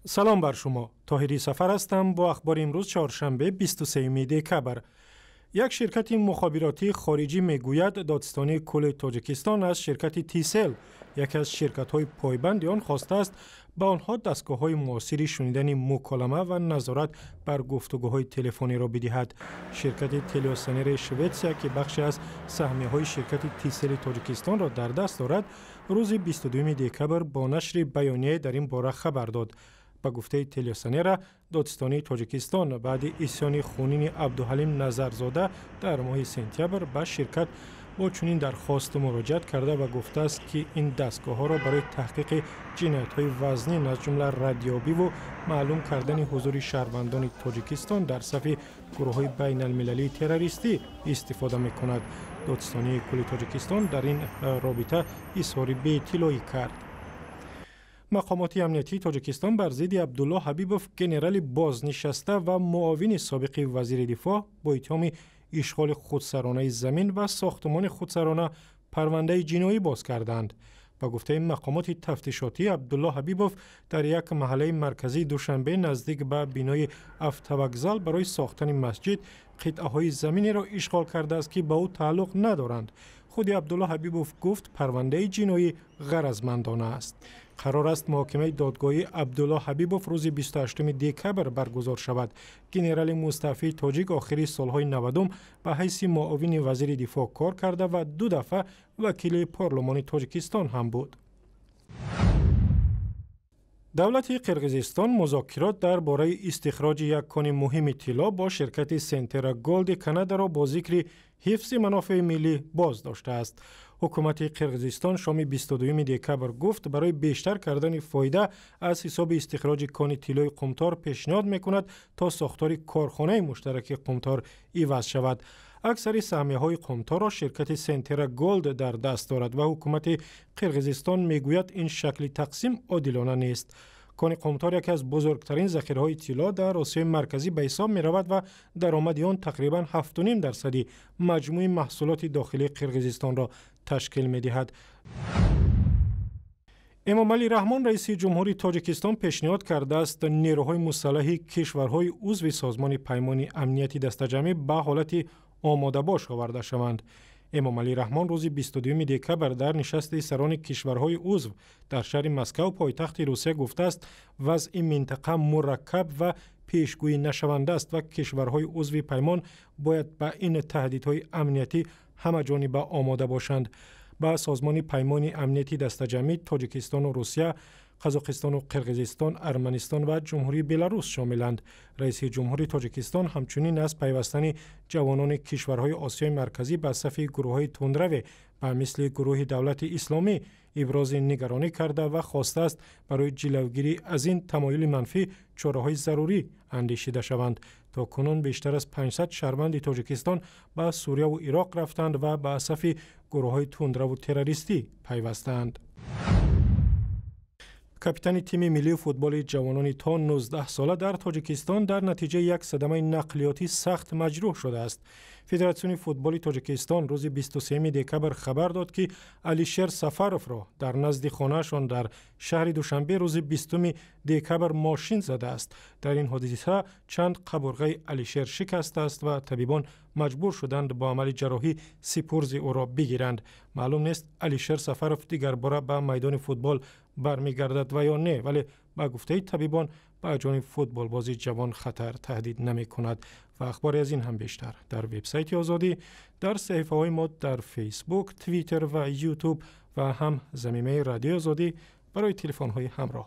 Салом бар шумо. Тоҳирӣ Сафар ҳастам бо ахбори имрӯз, чоршанбе, 23 декабр. Як ширкати мухобиротии хориҷӣ мегӯяд, Додситонии кулли Тоҷикистон аз ширкати Тисел, яке аз ширкатҳои пойбанди он, хостааст ба онҳо дастгоҳҳои муосири шунидани муколама ва назорат бар гуфтугӯҳои телефониро бидиҳад. Ширкати Телиасонери Шветсия, ки бахше аз саҳмияҳои ширкати Тисели Тоҷикистонро дар даст дорад, рӯзи 22 декабр бо нашри баёнияе дар ин бора хабар дод. Ба гуфтаи Телиасонера, Додситонии Тоҷикистон баъди исёни хунини Абдуҳалим Назарзода дар моҳи сентябр ба ширкат бо чунин дархост муроҷиат карда ва гуфтааст, ки ин дастгоҳҳоро барои таҳқиқи ҷиноятҳои вазнин, аз ҷумла радёбиву маълум кардани ҳузури шаҳрвандони Тоҷикистон дар сафи гурӯҳҳои байналмилалии террористӣ истифода мекунад. Додситонии кулли Тоҷикистон дар ин робита изҳори беиттилоӣ кард. Мақомоти амниятии Тоҷикистон бар зидди Абдулло Ҳабибов, генерали бознишаста ва муовини собиқи вазири дифоъ, бо иттиҳоми ишғоли худсаронаи замин ва сохтумони худсарона парвандаи ҷиноӣ боз карданд. Ба гуфтаи мақомоти тафтишотӣ, Абдулло Ҳабибов дар як маҳаллаи марказии Душанбе, наздик ба бинои автовокзал, барои сохтани масҷид қитъаҳои заминеро ишғол кардааст, ки ба ӯ тааллуқ надоранд. Худи Абдулло Ҳабибов гуфт, парвандаи ҷиноӣ ғаразмандона аст. Қарор аст муҳокимаи додгоҳии Абдулло Ҳабибов рӯзи 28 декабр баргузор шавад. Генерали мустаъфии тоҷик охири солҳои 90 ба ҳайси муовини вазири дифоъ кор карда ва ду дафъа вакили парлумони Тоҷикистон ҳам буд. Давлати Қирғизистон музокирот дар бораи истихроҷи як кони муҳими тилло бо ширкати Сентера Голди Канадаро бо зикри ҳифзи манофеи миллӣ боз доштааст. Ҳукумати Қирғизистон шоми 22 декабр гуфт, барои бештар кардани фоида аз ҳисоби истихроҷи кони тиллои Қумтор пешниҳод мекунад, то сохтори корхонаи муштараки Қумтор иваз шавад. Аксари саҳмияҳои Қумторро ширкати Сентера Голд дар даст дорад ва ҳукумати Қирғизистон мегӯяд, ин шакли тақсим одилона нест. Кони Қумтор яке аз бузургтарин захираҳои тилло дар Осиёи Марказӣ ба ҳисоб меравад ва даромади он тақрибан 7,5% маҷмӯи маҳсулоти дохилии Қирғизистонро ташкил медиҳад. Эмомалӣ Раҳмон, раиси ҷумҳури Тоҷикистон, пешниҳод кардааст, нерӯҳои мусаллаҳи кишварҳои узви Созмони Паймони Амнияти Дастаҷамъӣ ба ҳолати омодабош оварда шаванд. Эмомалӣ Раҳмон рӯзи 22 декабр дар нишасти сарони кишварҳои узв дар шаҳри Москав, пойтахти Русия, гуфтааст, вазъи минтақа мураккаб ва пешгӯӣ нашаванда аст ва кишварҳои узви паймон бояд ба ин таҳдидҳои амниятӣ ҳамаҷониба омода бошанд. Ба Созмони Паймони Амнияти Дастаҷамъӣ Тоҷикистону Русия, Қазоқистону Қирғизистон, Арманистон ва Ҷумҳурии Беларус шомиланд. Раиси ҷумҳури Тоҷикистон ҳамчунин аз пайвастани ҷавонони кишварҳои Осиёи Марказӣ ба сафи гурӯҳҳои тундраве ба мисли гурӯҳи Давлати Исломӣ ибрози нигаронӣ карда ва хостааст, барои ҷилавгирӣ аз ин тамоюли манфӣ чораҳои зарурӣ андешида шаванд. То кунун бештар аз 500 шаҳрванди Тоҷикистон ба Сурияву Ироқ рафтанд ва ба сафи гурӯҳҳои тундраву террористӣ пайвастаанд. Капитани тими миллии футболи ҷавонони то 19 сола дар Тоҷикистон дар натиҷаи як садамаи нақлиётӣ сахт маҷрӯҳ шудааст. Федератсиони футболи Тоҷикистон рӯзи 23 декабр хабар дод, ки Алишер Сафаровро дар назди хонаашон дар шаҳри Душанбе рӯзи 20 декабр мошин задааст. Дар ин ҳодиса чанд қабурғаи Алишер шикастааст ва табибон маҷбур шуданд бо амали ҷарроҳӣ сипурзи ӯро бигиранд. Маълум нест, Алишер Сафаров дигарбора ба майдони футбол бармегардад ва ё не, вале ба гуфтаи табибон ба ҷони футболбози ҷавон хатар таҳдид намекунад. Ва ахбори аз ин ҳам бештар дар вебсайти Озодӣ, дар саҳифаҳои мо дар Фейсбук, Твиттер ва Ютуб ва ҳам замимаи Радиои Озодӣ барои телефонҳои ҳамроҳ.